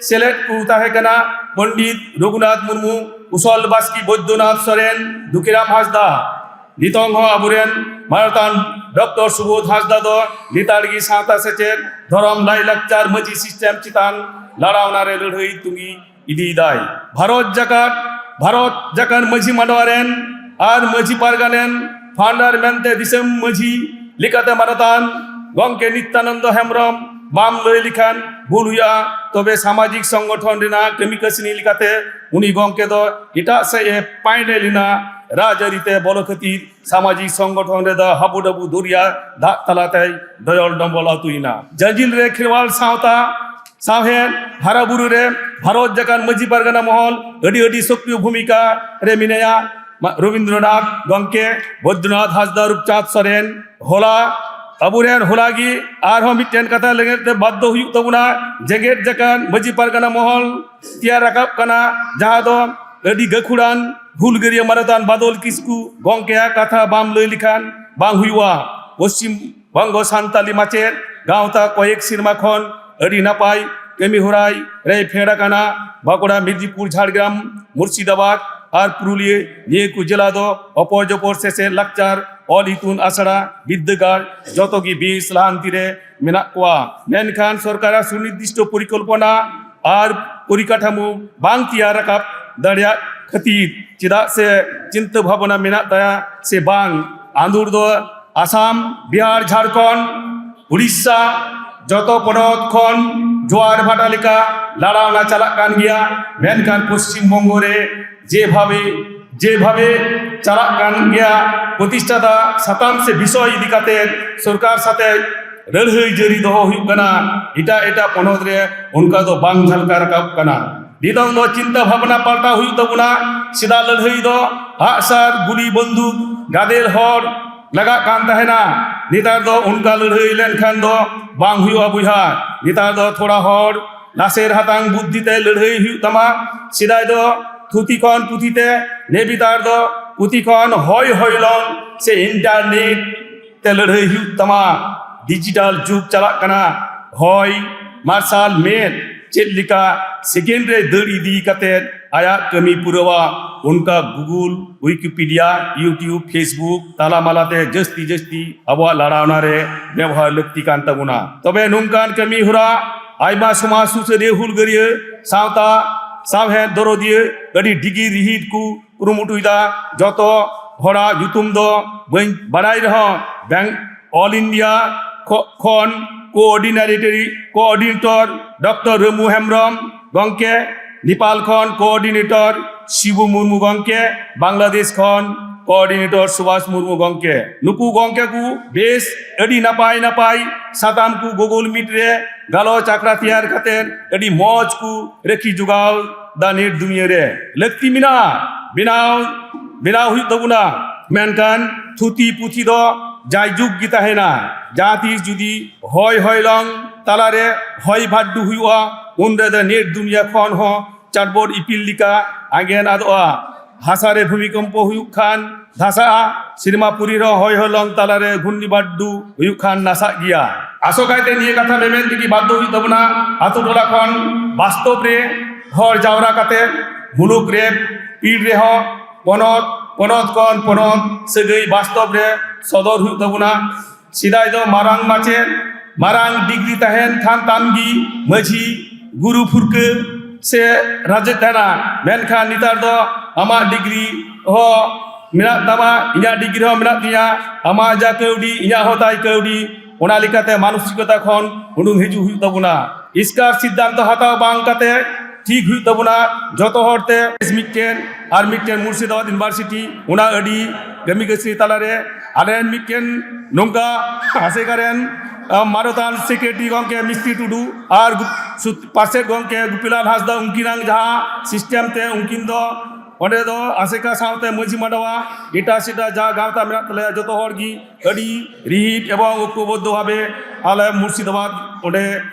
ᱥᱮᱞᱮᱫ ᱠᱚ ᱛᱟᱦᱮᱸ ᱠᱟᱱᱟ ᱯᱚᱱᱰᱤᱛ ᱨᱚᱜᱷᱩᱱᱟᱛᱷ ᱢᱩᱨᱢᱩ, ᱠᱩᱥᱚᱞ ᱵᱟᱥᱠᱮ, ᱵᱳᱭᱫᱚᱱᱟᱛᱷ ᱥᱚᱨᱮᱱ, ᱫᱩᱠᱷᱤᱨᱟᱢ ᱦᱟᱸᱥᱫᱟ᱾ ᱱᱤᱛᱚᱝ ᱦᱚᱸ ᱟᱵᱚᱨᱮᱱ ᱢᱟᱱᱚᱛᱟᱱ ᱰᱚᱠᱴᱚᱨ ᱥᱩᱵᱳᱫᱷ ᱦᱟᱸᱥᱫᱟ ᱫᱚ ᱞᱮᱛᱟᱲ ᱜᱮ ᱥᱟᱶᱛᱟ ᱥᱮᱪᱮᱫ, ᱫᱷᱚᱨᱚᱢ, ᱞᱟᱭᱼᱞᱟᱠᱪᱟᱨ, ᱢᱟᱹᱡᱷᱤ ᱥᱤᱥᱴᱮᱢ ᱪᱮᱛᱟᱱ ᱞᱟᱲᱟᱣᱱᱟ ᱨᱮ ᱞᱟᱹᱲᱦᱟᱹᱭ ᱛᱩᱸᱜᱤ ᱤᱫᱤᱭᱮᱫᱟᱭ᱾ ᱵᱷᱟᱨᱚᱛ ᱡᱟᱠᱟᱛ, ᱵᱷᱟᱨᱚᱛ ᱡᱟᱠᱟᱛ ᱢᱟᱹᱡᱷᱤ ᱢᱟᱰᱣᱟ ᱨᱮᱱ ᱟᱨ ᱢᱟᱹᱡᱷᱤ ᱯᱟᱨᱜᱟᱱᱟ ᱨᱮᱱ founder ᱢᱮᱱᱛᱮ ᱫᱤᱥᱚᱢ ᱢᱟᱹᱡᱷᱤ ᱞᱮᱠᱟᱛᱮ ᱢᱟᱱᱚᱛᱟᱱ ᱜᱚᱢᱠᱮ ᱱᱤᱛᱭᱟᱱᱚᱱᱫᱚ ᱦᱮᱢᱵᱨᱚᱢ ᱵᱟᱢ ᱞᱟᱹᱭ ᱞᱮᱠᱷᱟᱱ ᱵᱷᱩᱞ ᱦᱩᱭᱩᱜᱼᱟ᱾ ᱛᱚᱵᱮ ᱥᱟᱢᱟᱡᱤᱠ ᱥᱚᱝᱜᱚᱴᱷᱚᱱ ᱨᱮᱱᱟᱜ ᱠᱟᱹᱢᱤ ᱠᱟᱹᱥᱱᱤ ᱞᱮᱠᱟᱛᱮ ᱩᱱᱤ ᱜᱚᱢᱠᱮ ᱫᱚ ᱮᱴᱟᱜ ᱥᱮᱫ ᱮ ᱯᱟᱭᱰᱮ ᱞᱮᱱᱟ᱾ ᱨᱟᱡᱽᱟᱹᱨᱤ ᱛᱮ ᱵᱚᱞᱚ ᱠᱷᱟᱹᱛᱤᱨ ᱥᱟᱢᱟᱡᱤᱠ ᱥᱚᱝᱜᱚᱴᱷᱚᱱ ᱨᱮᱫᱚ ᱦᱟᱹᱵᱩᱰᱟᱹᱵᱩ ᱫᱚᱨᱭᱟ ᱫᱟᱜ ᱛᱟᱞᱟᱛᱮᱭ ᱰᱚᱭᱚᱞ ᱰᱚᱢᱵᱚᱞ ᱟᱹᱛᱩᱭᱮᱱᱟ᱾ ᱡᱟᱸᱡᱤᱞ ᱨᱮ ᱠᱷᱮᱨᱣᱟᱞ ᱥᱟᱶᱛᱟ ᱥᱟᱶᱦᱮᱫ ᱦᱟᱨᱟᱵᱩᱨᱩ ᱨᱮ ᱵᱷᱟᱨᱚᱛ ᱡᱟᱠᱟᱛ ᱢᱟᱹᱡᱷᱤ ᱯᱟᱨᱜᱟᱱᱟ ᱢᱚᱦᱚᱞ ᱟᱹᱰᱤ ᱟᱹᱰᱤ ᱥᱚᱠᱨᱤᱭᱚ ᱵᱷᱩᱢᱤᱠᱟ ᱨᱮ ᱢᱮᱱᱟᱭᱟ᱾ ᱢᱟ-, ᱨᱚᱵᱤᱱᱫᱨᱚᱱᱟᱛᱷ ᱜᱚᱢᱠᱮ, ᱵᱳᱭᱫᱚᱱᱟᱛᱷ ᱦᱟᱸᱥᱫᱟ, ᱨᱩᱯᱪᱟᱸᱫᱽ ᱥᱚᱨᱮᱱ, ᱦᱚᱞᱟ, ᱟᱵᱚᱨᱮᱱ ᱦᱚᱞᱟ ᱜᱮ ᱟᱨᱦᱚᱸ ᱢᱤᱫᱴᱮᱱ ᱠᱟᱛᱷᱟ ᱞᱟᱹᱜᱤᱫ ᱛᱮ ᱵᱟᱫᱽᱫᱷᱚ ᱦᱩᱭᱩᱜ ᱛᱟᱵᱚᱱᱟ᱾ ᱡᱮᱜᱮᱛ ᱡᱟᱠᱟᱛ ᱢᱟᱹᱡᱷᱤ ᱯᱟᱨᱜᱟᱱᱟ ᱢᱚᱦᱚᱞ ᱛᱮᱭᱟᱨ ᱨᱟᱠᱟᱵ ᱠᱟᱱᱟ, ᱡᱟᱦᱟᱸ ᱫᱚ ᱟᱹᱰᱤ ᱜᱟᱹᱠᱷᱩᱲᱟᱱ ᱦᱩᱞᱜᱟᱹᱨᱤᱭᱟᱹ ᱢᱟᱱᱚᱛᱟᱱ ᱵᱟᱫᱚᱞ ᱠᱤᱥᱠᱩ ᱜᱚᱢᱠᱮᱭᱟᱜ ᱠᱟᱛᱷᱟ ᱵᱟᱢ ᱞᱟᱹᱭ ᱞᱮᱠᱷᱟᱱ ᱵᱟᱝ ᱦᱩᱭᱩᱜᱼᱟ᱾ ᱯᱚᱥᱪᱤᱢ ᱵᱚᱝᱜᱚ ᱥᱟᱱᱛᱟᱞᱤ ᱢᱟᱪᱮᱫ ᱜᱟᱶᱛᱟ ᱠᱚᱭᱮᱠ ᱥᱮᱨᱢᱟ ᱠᱷᱚᱱ ᱟᱹᱰᱤ ᱱᱟᱯᱟᱭ ᱠᱟᱹᱢᱤ ᱦᱚᱨᱟᱭ ᱨᱮᱭ ᱯᱷᱮᱰ ᱟᱠᱟᱱᱟ᱾ ᱵᱟᱸᱠᱩᱲᱟ, ᱢᱮᱫᱤᱱᱤᱯᱩᱨ, ᱡᱷᱟᱲᱜᱨᱟᱢ, ᱢᱩᱨᱥᱤᱫᱟᱵᱟᱫᱽ ᱟᱨ ᱯᱩᱨᱩᱞᱤᱭᱟᱹ, ᱱᱤᱭᱟᱹ ᱠᱚ ᱡᱮᱞᱟ ᱫᱚ ᱚᱯᱚᱨ ᱡᱚᱯᱚᱨ ᱥᱮᱪᱮᱫ, ᱞᱟᱠᱪᱟᱨ, ᱚᱞ ᱤᱛᱩᱱ ᱟᱥᱲᱟ, ᱵᱤᱨᱫᱟᱹᱜᱟᱲ ᱡᱚᱛᱚ ᱜᱮ ᱵᱮᱥ ᱞᱟᱦᱟᱱᱛᱤ ᱨᱮ ᱢᱮᱱᱟᱜ ᱠᱚᱣᱟ᱾ ᱢᱮᱱᱠᱷᱟᱱ ᱥᱚᱨᱠᱟᱨᱟᱜ ᱥᱩᱱᱤᱨᱫᱤᱥᱴᱚ ᱯᱚᱨᱤᱠᱚᱞᱯᱚᱱᱟ ᱟᱨ ᱯᱚᱨᱤᱠᱟᱴᱷᱟᱢᱳ ᱵᱟᱝ ᱛᱮᱭᱟᱨ ᱨᱟᱠᱟᱵ ᱫᱟᱲᱮᱭᱟᱜ ᱠᱷᱟᱹᱛᱤᱨ, ᱪᱮᱫᱟᱜ ᱥᱮ ᱪᱤᱱᱛᱟᱹ ᱵᱷᱟᱵᱽᱱᱟ ᱢᱮᱱᱟᱜ ᱛᱟᱭᱟ ᱥᱮ ᱵᱟᱝ, ᱟᱸᱫᱳᱲ ᱫᱚ ᱟᱥᱟᱢ, ᱵᱤᱦᱟᱨ, ᱡᱷᱟᱲᱠᱷᱚᱸᱰ, ᱩᱲᱤᱥᱥᱟ, ᱡᱚᱛᱚ ᱯᱚᱱᱚᱛ ᱠᱷᱚᱱ ᱡᱳᱣᱟᱨ ᱵᱷᱟᱴᱟ ᱞᱮᱠᱟ ᱞᱟᱲᱟᱣᱱᱟ ᱪᱟᱞᱟᱜ ᱠᱟᱱ ᱜᱮᱭᱟ᱾ ᱢᱮᱱᱠᱷᱟᱱ ᱯᱚᱥᱪᱤᱢ ᱵᱚᱝᱜᱚ ᱨᱮ ᱡᱮᱵᱷᱟᱵᱮ, ᱡᱮᱵᱷᱟᱵᱮ ᱪᱟᱞᱟᱜ ᱠᱟᱱ ᱜᱮᱭᱟ, ᱯᱨᱚᱛᱤᱥᱴᱷᱟᱛᱟ ᱥᱟᱛᱟᱢ ᱥᱮ ᱵᱤᱥᱚᱭ ᱤᱫᱤ ᱠᱟᱛᱮ ᱥᱚᱨᱠᱟᱨ ᱥᱟᱛᱮ ᱞᱟᱹᱲᱦᱟᱹᱭ ᱡᱟᱹᱨᱤ ᱫᱚᱦᱚ ᱦᱩᱭᱩᱜ ᱠᱟᱱᱟ᱾ ᱮᱴᱟᱜ ᱮᱴᱟᱜ ᱯᱚᱱᱚᱛ ᱨᱮ ᱚᱱᱠᱟ ᱫᱚ ᱵᱟᱝ ᱡᱷᱟᱞᱠᱟᱣ ᱨᱟᱠᱟᱵ ᱠᱟᱱᱟ᱾ ᱱᱤᱛᱚᱝ ᱫᱚ ᱪᱤᱱᱛᱟᱹ ᱵᱷᱟᱵᱽᱱᱟ ᱯᱟᱞᱴᱟᱣ ᱦᱩᱭᱩᱜ ᱛᱟᱵᱚᱱᱟ᱾ ᱥᱮᱫᱟᱭ ᱞᱟᱹᱲᱦᱟᱹᱭ ᱫᱚ ᱟᱜᱼᱥᱟᱨ, ᱜᱩᱞᱤ, ᱵᱟᱱᱫᱩᱠ, ᱜᱟᱫᱮᱞ ᱦᱚᱲ ᱞᱟᱜᱟᱜ ᱠᱟᱱ ᱛᱟᱦᱮᱱᱟ᱾ ᱱᱮᱛᱟᱨ ᱫᱚ ᱚᱱᱠᱟ ᱞᱟᱹᱲᱦᱟᱹᱭ ᱞᱮᱱᱠᱷᱟᱱ ᱫᱚ ᱵᱟᱝ ᱦᱩᱭᱩᱜᱼᱟ ᱵᱚᱭᱦᱟ᱾ ᱱᱮᱛᱟᱨ ᱫᱚ ᱛᱷᱚᱲᱟ ᱦᱚᱲ ᱞᱟᱥᱮᱨ ᱦᱟᱛᱟᱝ ᱵᱩᱫᱽᱫᱷᱤ ᱛᱮ ᱞᱟᱹᱲᱦᱟᱹᱭ ᱦᱩᱭᱩᱜ ᱛᱟᱢᱟ᱾ ᱥᱮᱫᱟᱭ ᱫᱚ ᱛᱷᱩᱛᱤ ᱠᱷᱚᱱ ᱯᱩᱛᱷᱤ ᱛᱮ, ᱱᱮᱵᱤᱛᱟᱨ ᱫᱚ ᱯᱩᱛᱷᱤ ᱠᱷᱚᱱ ᱦᱚᱭ ᱦᱚᱭᱞᱚᱝ ᱥᱮ internet ᱛᱮ ᱞᱟᱹᱲᱦᱟᱹᱭ ᱦᱩᱭᱩᱜ ᱛᱟᱢᱟ᱾ Digital ᱡᱩᱜᱽ ᱪᱟᱞᱟᱜ ᱠᱟᱱᱟ᱾ ᱦᱚᱭ ᱢᱟᱨᱥᱟᱞ ᱢᱮᱫ ᱪᱮᱫ ᱞᱮᱠᱟ ᱥᱮᱠᱮᱱᱰ ᱨᱮ ᱫᱟᱹᱲ ᱤᱫᱤ ᱠᱟᱛᱮ ᱟᱭᱟᱜ ᱠᱟᱹᱢᱤ ᱯᱩᱨᱟᱹᱣᱟ, ᱚᱱᱠᱟ ᱜᱩᱜᱩᱞ, ᱣᱤᱠᱤᱯᱤᱰᱤᱭᱟ, ᱭᱩᱴᱤᱭᱩᱵᱽ, ᱯᱷᱮᱥᱵᱩᱠ ᱛᱟᱞᱟ ᱢᱟᱞᱟᱛᱮ ᱡᱟᱹᱥᱛᱤ ᱡᱟᱹᱥᱛᱤ ᱟᱵᱚᱣᱟᱜ ᱞᱟᱲᱟᱣᱱᱟ ᱨᱮ ᱵᱮᱵᱚᱦᱟᱨ ᱞᱟᱹᱠᱛᱤ ᱠᱟᱱ ᱛᱟᱵᱚᱱᱟ᱾ ᱛᱚᱵᱮ ᱱᱚᱝᱠᱟᱱ ᱠᱟᱹᱢᱤ ᱦᱚᱨᱟ ᱟᱭᱢᱟ ᱥᱚᱢᱟᱡᱽ ᱥᱩᱥᱟᱹᱨᱤᱭᱟᱹ, ᱦᱩᱞᱜᱟᱹᱨᱤᱭᱟᱹ, ᱥᱟᱶᱛᱟ ᱥᱟᱶᱦᱮᱫ ᱫᱚᱨᱚᱫᱤᱭᱟᱹ ᱟᱹᱰᱤ ᱰᱷᱤᱜᱤ ᱨᱤᱦᱤᱴ ᱠᱚ ᱠᱩᱨᱩᱢᱩᱴᱩᱭᱮᱫᱟ᱾ ᱡᱚᱛᱚ ᱦᱚᱲᱟᱜ ᱧᱩᱛᱩᱢ ᱫᱚ ᱵᱟᱹᱧ ᱵᱟᱲᱟᱭ ᱨᱮᱦᱚᱸ, ᱵᱮᱝ-, ᱚᱞ ᱤᱱᱰᱤᱭᱟ ᱠᱷᱚ-, ᱠᱷᱚᱱ coordinator, coordinator doctor Ramu Hembrom ᱜᱚᱢᱠᱮ, ᱱᱮᱯᱟᱞ ᱠᱷᱚᱱ ᱠᱳᱚᱨᱰᱤᱱᱮᱴᱚᱨ ᱥᱤᱵᱩ ᱢᱩᱨᱢᱩ ᱜᱚᱢᱠᱮ, ᱵᱟᱝᱞᱟᱫᱮᱥ ᱠᱷᱚᱱ ᱠᱳᱚᱨᱰᱤᱱᱮᱴᱚᱨ ᱥᱩᱵᱷᱟᱥ ᱢᱩᱨᱢᱩ ᱜᱚᱢᱠᱮ᱾ ᱱᱩᱠᱩ ᱜᱚᱢᱠᱮ ᱠᱚ ᱵᱮᱥ ᱟᱹᱰᱤ ᱱᱟᱯᱟᱭ ᱱᱟᱯᱟᱭ ᱥᱟᱛᱟᱢ ᱠᱚ Google Meet ᱨᱮ ᱜᱟᱞᱚᱪ ᱟᱠᱷᱲᱟ ᱛᱮᱭᱟᱨ ᱠᱟᱛᱮ ᱟᱹᱰᱤ ᱢᱚᱡᱽ ᱠᱚ ᱨᱟᱹᱠᱷᱤ ᱡᱚᱜᱟᱣ ᱫᱟ ᱱᱤᱛ ᱫᱩᱱᱤᱭᱟᱹ ᱨᱮ᱾ ᱞᱟᱹᱠᱛᱤ ᱢᱮᱱᱟᱜᱼᱟ, ᱵᱮᱱᱟᱣ, ᱵᱮᱱᱟᱣ ᱦᱩᱭᱩᱜ ᱛᱟᱵᱚᱱᱟ᱾ ᱢᱮᱱᱠᱷᱟᱱ ᱛᱷᱩᱛᱤ ᱯᱩᱛᱷᱤ ᱫᱚ ᱡᱟᱭᱡᱩᱜᱽ ᱜᱮ ᱛᱟᱦᱮᱱᱟ᱾ ᱡᱟᱦᱟᱸ ᱛᱤᱥ ᱡᱩᱫᱤ ᱦᱚᱭ ᱦᱚᱭᱞᱚᱝ ᱛᱟᱞᱟᱨᱮ ᱦᱚᱭ ᱵᱷᱟᱨᱰᱩ ᱦᱩᱭᱩᱜᱼᱟ, ᱩᱱ ᱨᱮᱫᱚ ᱱᱤᱛ ᱫᱩᱱᱤᱭᱟᱹ ᱠᱷᱚᱱ ᱦᱚᱸ ᱪᱟᱰᱵᱚᱰ ᱤᱯᱤᱞ ᱞᱮᱠᱟ ᱟᱸᱜᱮᱱ ᱟᱫᱚᱜᱼᱟ᱾ ᱦᱟᱥᱟ ᱨᱮ ᱵᱷᱩᱢᱤᱠᱚᱢᱯᱚ ᱦᱩᱭᱩᱜ ᱠᱷᱟᱱ ᱫᱷᱟᱥᱟᱜᱼᱟ, ᱥᱮᱨᱢᱟ ᱯᱩᱨᱤ ᱨᱮᱦᱚᱸ ᱦᱚᱭ ᱦᱚᱞᱚᱝ ᱛᱟᱞᱟᱨᱮ ᱜᱷᱩᱨᱱᱤ ᱵᱟᱹᱨᱰᱩ ᱦᱩᱭᱩᱜ ᱠᱷᱟᱱ ᱱᱟᱥᱟᱜ ᱜᱮᱭᱟ᱾ ᱟᱥᱚᱠᱟᱭᱛᱮ ᱱᱤᱭᱟᱹ ᱠᱟᱛᱷᱟ ᱢᱮᱢᱮᱱ ᱛᱮᱜᱮ ᱵᱟᱫᱽᱫᱷᱚ ᱦᱩᱭᱩᱜ ᱛᱟᱵᱚᱱᱟ, ᱟᱛᱳ ᱴᱚᱞᱟ ᱠᱷᱚᱱ ᱵᱟᱥᱛᱚᱵ ᱨᱮ ᱦᱚᱲ ᱡᱟᱣᱨᱟ ᱠᱟᱛᱮ ᱢᱩᱞᱩᱠ ᱨᱮ ᱯᱤᱲ ᱨᱮᱦᱚᱸ ᱯᱚᱱᱚᱛ, ᱯᱚᱱᱚᱛ ᱠᱷᱚᱱ ᱯᱚᱱᱚᱛ ᱥᱟᱹᱜᱟᱹᱭ ᱵᱟᱥᱛᱚᱵ ᱨᱮ ᱥᱚᱫᱚᱨ ᱦᱩᱭᱩᱜ ᱛᱟᱵᱚᱱᱟ᱾ ᱥᱮᱫᱟᱭ ᱫᱚ ᱢᱟᱨᱟᱝ ᱢᱟᱪᱮᱫ, ᱢᱟᱨᱟᱝ ᱰᱤᱜᱽᱨᱤ ᱛᱟᱦᱮᱱ ᱠᱷᱟᱱ ᱛᱟᱢ ᱜᱮ ᱢᱟᱹᱡᱷᱤ, ᱜᱩᱨᱩ ᱯᱷᱩᱨᱠᱟᱹ ᱥᱮ ᱨᱟᱡᱽ ᱛᱟᱦᱮᱱᱟ, ᱢᱮᱱᱠᱷᱟᱱ ᱱᱮᱛᱟᱨ ᱫᱚ ᱟᱢᱟᱜ ᱰᱤᱜᱽᱨᱤ ᱦᱚᱸ ᱢᱮᱱᱟᱜ ᱛᱟᱢᱟ, ᱤᱧᱟᱹᱜ ᱰᱤᱜᱽᱨᱤ ᱦᱚᱸ ᱢᱮᱱᱟᱜ ᱛᱤᱧᱟᱹ, ᱟᱢᱟᱜ ᱡᱟ ᱠᱟᱹᱣᱰᱤ, ᱤᱧᱟᱹᱜ ᱦᱚᱸ ᱛᱟᱭ ᱠᱟᱹᱣᱰᱤ, ᱚᱱᱟ ᱞᱮᱠᱟᱛᱮ ᱢᱟᱱᱚᱥᱤᱠᱚᱛᱟ ᱠᱷᱚᱱ ᱩᱰᱩᱝ ᱦᱤᱡᱩᱜ ᱦᱩᱭᱩᱜ ᱛᱟᱵᱚᱱᱟ᱾ ᱮᱥᱠᱟᱨ ᱥᱤᱫᱽᱫᱷᱟᱱᱛᱚ ᱦᱟᱛᱟᱣ ᱵᱟᱝ ᱠᱟᱛᱮ ᱴᱷᱤᱠ ᱦᱩᱭᱩᱜ ᱛᱟᱵᱚᱱᱟ ᱡᱚᱛᱚ ᱦᱚᱲᱛᱮ᱾ ᱢᱤᱫᱴᱮᱱ ᱟᱨ ᱢᱤᱫᱴᱮᱱ ᱢᱩᱨᱥᱤᱫᱟᱵᱟᱫᱽ ᱤᱭᱩᱱᱤᱵᱷᱟᱨᱥᱤᱴᱤ, ᱚᱱᱟ ᱟᱹᱰᱤ ᱠᱟᱹᱢᱤ ᱠᱟᱹᱥᱱᱤ ᱛᱟᱞᱟᱨᱮ ᱟᱞᱮ ᱨᱮᱱ ᱢᱤᱫᱴᱮᱱ ᱱᱚᱝᱠᱟ ᱟᱥᱮᱠᱟ ᱨᱮᱱ, ᱟᱢ, ᱢᱟᱱᱚᱛᱟᱱ ᱥᱮᱠᱨᱮᱴᱟᱨᱤ ᱜᱚᱢᱠᱮ ᱢᱤᱥᱛᱨᱤ ᱴᱩᱰᱩ ᱟᱨ ᱜᱩ-, ᱥᱩᱛ-, ᱯᱟᱨᱥᱮᱛ ᱜᱚᱢᱠᱮ ᱜᱩᱯᱤᱞᱟᱞ ᱦᱟᱸᱥᱫᱟ, ᱩᱱᱠᱤᱱᱟᱜ ᱡᱟᱦᱟᱸ ᱥᱤᱥᱴᱮᱢ ᱛᱮ ᱩᱱᱠᱤᱱ ᱫᱚ ᱚᱸᱰᱮ ᱫᱚ ᱟᱥᱮᱠᱟ ᱥᱟᱶᱛᱮ ᱢᱟᱹᱡᱷᱤ ᱢᱟᱰᱣᱟ, ᱮᱴᱟᱜ ᱥᱮᱴᱟᱜ ᱡᱟ ᱜᱟᱶᱛᱟ ᱢᱮᱱᱟᱜ ᱛᱟᱞᱮᱭᱟ, ᱡᱚᱛᱚ ᱦᱚᱲ ᱜᱮ ᱟᱹᱰᱤ ᱨᱤᱦᱤᱴ ᱮᱵᱚᱝ ᱳᱠᱠᱚᱵᱚᱫᱽᱫᱷᱚ ᱵᱷᱟᱵᱮ ᱟᱞᱮ ᱢᱩᱨᱥᱤᱫᱟᱵᱟᱫᱽ ᱚᱸᱰᱮ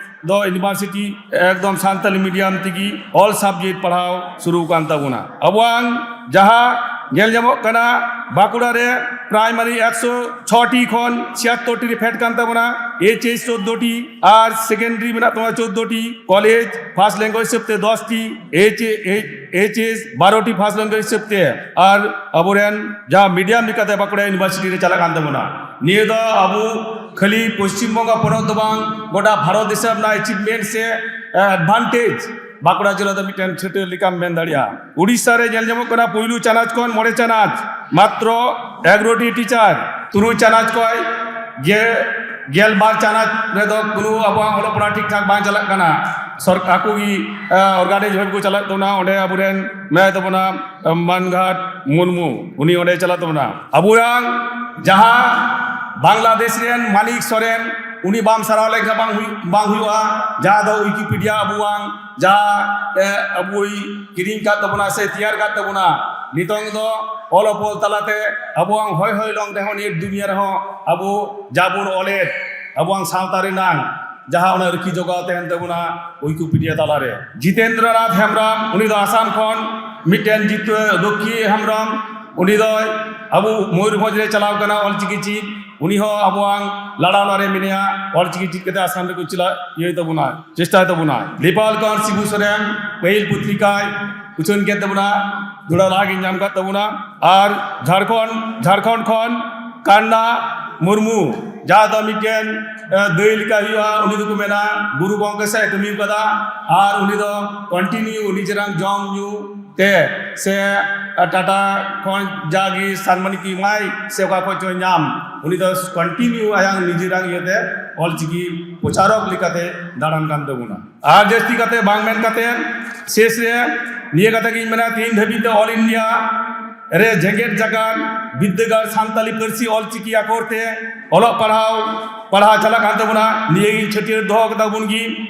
ᱫᱚ ᱤᱭᱩᱱᱤᱵᱷᱟᱨᱥᱤᱴᱤ ᱮᱠᱫᱚᱢ ᱥᱟᱱᱛᱟᱞᱤ ᱢᱤᱰᱤᱭᱟᱢ ᱛᱮᱜᱮ all subject ᱯᱟᱲᱦᱟᱣ ᱥᱩᱨᱩ ᱟᱠᱟᱱ ᱛᱟᱵᱚᱱᱟ᱾ ᱟᱵᱚᱣᱟᱝ ᱡᱟᱦᱟᱸ ᱧᱮᱞ ᱧᱟᱢᱚᱜ ᱠᱟᱱᱟ, ᱵᱟᱸᱠᱩᱲᱟ ᱨᱮ ᱯᱨᱟᱭᱢᱟᱨᱤ ᱮᱠᱥᱚ ᱪᱷᱚ ᱴᱤ ᱠᱷᱚᱱ ᱪᱷᱤᱭᱟᱛᱛᱳᱨ ᱴᱤ ᱨᱮ ᱯᱷᱮᱰ ᱠᱟᱱ ᱛᱟᱵᱚᱱᱟ, ᱮᱭᱤᱪ ᱮᱥ ᱪᱳᱫᱽᱫᱳ ᱴᱤ, ᱟᱨ ᱥᱮᱠᱮᱱᱰᱟᱨᱤ ᱢᱮᱱᱟᱜ ᱛᱟᱵᱚᱱᱟ ᱪᱳᱫᱽᱫᱳ ᱴᱤ, ᱠᱚᱞᱮᱡᱽ ᱯᱷᱟᱥᱴ ᱞᱮᱝᱜᱩᱭᱮᱡᱽ ᱦᱤᱥᱟᱹᱵ ᱛᱮ ᱫᱚᱥ ᱴᱤ, ᱮᱭᱤᱪ ᱮᱥ ᱵᱟᱨᱚ ᱴᱤ ᱯᱷᱟᱥᱴ ᱞᱮᱝᱜᱩᱭᱮᱡᱽ ᱦᱤᱥᱟᱹᱵ ᱛᱮ, ᱟᱨ ᱟᱵᱚᱨᱮᱱ ᱡᱟᱦᱟᱸ ᱢᱤᱰᱤᱭᱟᱢ ᱞᱮᱠᱟᱛᱮ ᱵᱟᱸᱠᱩᱲᱟ ᱤᱭᱩᱱᱤᱵᱷᱟᱨᱥᱤᱴᱤ ᱨᱮ ᱪᱟᱞᱟᱜ ᱠᱟᱱ ᱛᱟᱵᱚᱱᱟ᱾ ᱱᱤᱭᱟᱹ ᱫᱚ ᱟᱵᱚ ᱠᱷᱟᱹᱞᱤ ᱯᱚᱥᱪᱤᱢ ᱵᱚᱝᱜᱚ ᱯᱚᱱᱚᱛ ᱫᱚ ᱵᱟᱝ, ᱜᱚᱴᱟ ᱵᱷᱟᱨᱚᱛ ᱫᱤᱥᱚᱢ ᱨᱮᱱᱟᱜ ᱮᱪᱤᱵᱷᱢᱮᱱᱴ ᱥᱮ ᱮᱰᱵᱷᱟᱱᱴᱮᱡᱽ ᱵᱟᱸᱠᱩᱲᱟ ᱡᱮᱞᱟ ᱫᱚ ᱢᱤᱫᱴᱮᱱ ᱪᱷᱟᱹᱴᱭᱟᱹᱨ ᱞᱮᱠᱟᱢ ᱢᱮᱱ ᱫᱟᱲᱮᱭᱟᱜᱼᱟ᱾ ᱩᱲᱤᱥᱥᱟ ᱨᱮ ᱧᱮᱞ ᱧᱟᱢᱚᱜ ᱠᱟᱱᱟ, ᱯᱩᱭᱞᱩ ᱪᱟᱱᱟᱪ ᱠᱷᱚᱱ ᱢᱚᱬᱮ ᱪᱟᱱᱟᱪ ᱢᱟᱛᱨᱚ ᱮᱜᱟᱨᱚ ᱴᱤ ᱴᱤᱪᱟᱨ, ᱛᱩᱨᱩᱭ ᱪᱟᱱᱟᱪ ᱠᱷᱚᱱ ᱜᱮ ᱜᱮᱞ ᱵᱟᱨ ᱪᱟᱱᱟᱪ ᱨᱮᱫᱚ ᱠᱳᱱᱳ ᱟᱵᱚᱣᱟᱜ ᱚᱞᱚᱜ ᱯᱟᱲᱦᱟᱜ ᱴᱷᱤᱠ ᱴᱷᱟᱠ ᱵᱟᱝ ᱪᱟᱞᱟᱜ ᱠᱟᱱᱟ᱾ ᱥᱚᱨ-, ᱟᱠᱚ ᱜᱮ, ᱮ, ᱚᱨᱜᱟᱱᱟᱭᱤᱡᱽ ᱵᱷᱟᱵᱮ ᱠᱚ ᱪᱟᱞᱟᱜ ᱛᱟᱵᱚᱱᱟ᱾ ᱚᱸᱰᱮ ᱟᱵᱚᱨᱮᱱ ᱢᱮᱱᱟᱭ ᱛᱟᱵᱚᱱᱟ, ᱮ, ᱢᱟᱱᱜᱷᱟᱴ ᱢᱩᱨᱢᱩ, ᱩᱱᱤ ᱚᱸᱰᱮ ᱪᱟᱞᱟᱜ ᱛᱟᱵᱚᱱᱟ᱾ ᱟᱵᱚᱨᱮᱱ ᱡᱟᱦᱟᱸ ᱵᱟᱝᱞᱟᱫᱮᱥ ᱨᱮᱱ ᱢᱟᱱᱤᱠ ᱥᱚᱨᱮᱱ, ᱩᱱᱤ ᱵᱟᱢ ᱥᱟᱨᱦᱟᱣ ᱞᱮᱠᱷᱟᱱ ᱵᱟᱝ ᱦᱩᱭᱩᱜ, ᱵᱟᱝ ᱦᱩᱭᱩᱜᱼᱟ᱾ ᱡᱟᱦᱟᱸ ᱫᱚ ᱣᱤᱠᱤᱯᱤᱰᱤᱭᱟ ᱟᱵᱚᱣᱟᱝ ᱡᱟᱦᱟᱸ, ᱮ, ᱟᱵᱚᱭ ᱠᱤᱨᱤᱧ ᱠᱟᱫ ᱛᱟᱵᱚᱱᱟ ᱥᱮ ᱛᱮᱭᱟᱨ ᱠᱟᱫ ᱛᱟᱵᱚᱱᱟ, ᱱᱤᱛᱚᱝ ᱫᱚ ᱚᱞ ᱚᱯᱚᱞ ᱛᱟᱞᱟᱛᱮ ᱟᱵᱚᱣᱟᱝ ᱦᱚᱭ ᱦᱚᱭ ᱞᱚᱝ ᱨᱮᱦᱚᱸ ᱱᱤᱭᱟᱹ ᱫᱩᱱᱤᱭᱟᱹ ᱨᱮᱦᱚᱸ ᱟᱵᱚ ᱡᱟᱵᱚᱱ ᱚᱞᱮᱫ, ᱟᱵᱚᱣᱟᱝ ᱥᱟᱶᱛᱟ ᱨᱮᱱᱟᱝ ᱡᱟᱦᱟᱸ ᱚᱱᱟ ᱨᱩᱠᱷᱤ ᱡᱚᱜᱟᱣ ᱛᱟᱦᱮᱱ ᱛᱟᱵᱚᱱᱟ ᱣᱤᱠᱤᱯᱤᱰᱤᱭᱟ ᱛᱟᱞᱟᱨᱮ᱾ ᱡᱤᱛᱮᱱᱫᱨᱚᱱᱟᱛᱷ ᱦᱮᱢᱵᱨᱚᱢ, ᱩᱱᱤ ᱫᱚ ᱟᱥᱟᱢ ᱠᱷᱚᱱ, ᱢᱤᱫᱴᱮᱱ ᱡᱤᱛᱩ ᱞᱚᱠᱠᱷᱤ ᱦᱮᱢᱵᱨᱚᱢ, ᱩᱱᱤ ᱫᱚ ᱟᱵᱚ ᱢᱚᱭᱩᱨᱵᱷᱚᱸᱡᱽ ᱨᱮ ᱪᱟᱞᱟᱣ ᱠᱟᱱᱟ ᱚᱞᱪᱤᱠᱤ ᱪᱮᱫ᱾ ᱩᱱᱤ ᱦᱚᱸ ᱟᱵᱚᱣᱟᱝ ᱞᱟᱲᱟᱣᱱᱟ ᱨᱮ ᱢᱮᱱᱟᱭᱟ, ᱚᱞᱪᱤᱠᱤ ᱪᱮᱫ ᱠᱟᱛᱮ ᱟᱥᱟᱢ ᱨᱮᱠᱚ ᱪᱟᱞᱟᱜ ᱤᱭᱟᱹᱭ ᱛᱟᱵᱚᱱᱟ, ᱪᱮᱥᱴᱟᱭ ᱛᱟᱵᱚᱱᱟ᱾ ᱫᱤᱯᱟᱞ ᱠᱟᱱᱛ ᱥᱤᱵᱩ ᱥᱚᱨᱮᱱ ᱯᱟᱹᱦᱤᱞ ᱯᱚᱛᱨᱤᱠᱟᱭ ᱩᱪᱷᱟᱹᱱ ᱠᱮᱫ ᱛᱟᱵᱚᱱᱟ, ᱫᱩᱲᱟ ᱞᱟᱦᱟ ᱜᱮ ᱧᱟᱢ ᱠᱟᱫ ᱛᱟᱵᱚᱱᱟ᱾ ᱟᱨ ᱡᱷᱟᱲᱠᱷᱚᱸᱰ, ᱡᱷᱟᱲᱠᱷᱚᱸᱰ ᱠᱷᱚᱱ ᱠᱟᱱᱱᱟ ᱢᱩᱨᱢᱩ, ᱡᱟᱦᱟᱸ ᱫᱚ ᱢᱤᱫᱴᱮᱱ, ᱮ, ᱫᱟᱹᱭ ᱞᱮᱠᱟ ᱦᱩᱭᱩᱜᱼᱟ, ᱩᱱᱤ ᱫᱚᱠᱚ ᱢᱮᱱᱟ ᱜᱩᱨᱩ ᱜᱚᱢᱠᱮ ᱥᱟᱶ ᱮ ᱠᱟᱹᱢᱤ ᱠᱟᱫᱟ᱾ ᱟᱨ ᱩᱱᱤ ᱫᱚ ᱠᱚᱱᱴᱤᱱᱤᱭᱩ ᱱᱤᱡᱮᱨᱟᱝ ᱡᱚᱢ ᱧᱩ ᱛᱮ ᱥᱮ ᱴᱟᱴᱟ ᱠᱷᱚᱱ ᱡᱟᱜᱮ ᱥᱟᱱᱢᱟᱱᱤ ᱠᱚ ᱮᱢᱟᱭ ᱥᱮ ᱚᱠᱟ ᱠᱷᱚᱱ ᱪᱚᱭ ᱧᱟᱢ, ᱩᱱᱤ ᱫᱚ ᱠᱚᱱᱴᱤᱱᱤᱭᱩ ᱟᱭᱟᱜ ᱱᱤᱡᱮᱨᱟᱜ ᱤᱭᱟᱹᱛᱮ ᱚᱞᱪᱤᱠᱤ ᱯᱨᱚᱪᱟᱨᱚᱠ ᱞᱮᱠᱟᱛᱮ ᱫᱟᱬᱟᱱ ᱠᱟᱱ ᱛᱟᱵᱚᱱᱟ᱾ ᱟᱨ ᱡᱟᱹᱥᱛᱤ ᱠᱟᱛᱮ ᱵᱟᱝ ᱢᱮᱱ ᱠᱟᱛᱮ ᱥᱮᱥ ᱨᱮ ᱱᱤᱭᱟᱹ ᱠᱟᱛᱷᱟ ᱜᱤᱧ ᱢᱮᱱᱟ, ᱛᱮᱦᱮᱧ ᱫᱷᱟᱹᱵᱤᱡ ᱛᱮ ᱚᱞ ᱤᱱᱰᱤᱭᱟ ᱨᱮ ᱡᱮᱜᱮᱛ ᱡᱟᱠᱟᱛ ᱵᱤᱫᱽᱫᱟᱹᱜᱟᱲ ᱥᱟᱱᱛᱟᱞᱤ ᱯᱟᱹᱨᱥᱤ ᱚᱞᱪᱤᱠᱤ ᱟᱠᱷᱚᱨ ᱛᱮ ᱚᱞᱚᱜ ᱯᱟᱲᱦᱟᱣ, ᱯᱟᱲᱦᱟᱣ ᱪᱟᱞᱟᱜ ᱠᱟᱱ ᱛᱟᱵᱚᱱᱟ᱾ ᱱᱤᱭᱟᱹ ᱜᱤᱧ ᱪᱷᱟᱹᱴᱭᱟᱹᱨ ᱫᱚᱦᱚ ᱠᱟᱛᱟ ᱵᱚᱱ ᱜᱮ᱾